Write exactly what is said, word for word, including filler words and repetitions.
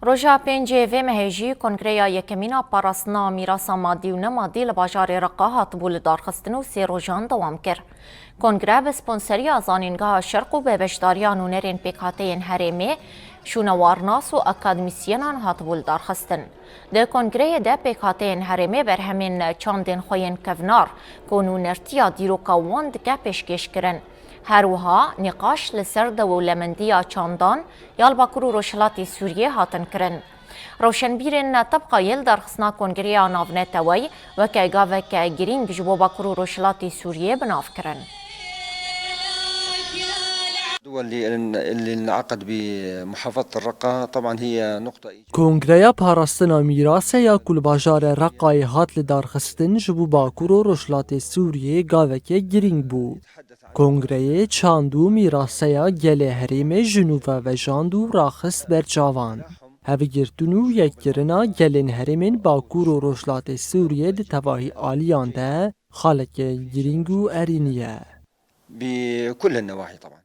Roja pêncê vê mehê jî Kongreya Yekemîn a Parastina Mîrasa Madî û Nemadî li bajarê Reqa hatibû lidarxistin û sê rojan dewam kir. Kongre bi sponseriya Zanîngeha Şerq û bi beşdariya nûnerên pêkhateyên herêmê, şûnewarnas û akademîsyenan hatibû lidarxistin. Di kongreyê de pêkhateyên herêmê berhemên çandên xwe yên kevnar, ku nûnertiya dîroka wan dike, pêşkêş kirin. Her wiha nîqaş li ser dewlemendiya çandan ya li Bakur û Rojhilatê Sûriyê hatin kirin. Rewşenbîrên tebqa yê li darxistina Kongreya Navneteweyî weke gaveke girîng ji bo Bakur û Rojhilatê Sûriyê bi nav kirin. الدول اللي اللي انعقد بمحافظة الرقة طبعا هي نقطة إيجابية. Kongreya Parastina Mîrasê ya ku li bajarê Reqayê hat lidarxistin ji bo Bakur û Rojhilatê Sûriyê gaveke girîng bû. Kongreyê çand û mîraseya gelê herêmê ji nû ve vejand û raxist ber çavan. Hevgirtin û yekkirina gelên herêmên Bakur û Rojhilatê Sûriyê di tevahî aliyan de xaleke girîng û erênî ye. بكل النواحي طبعا.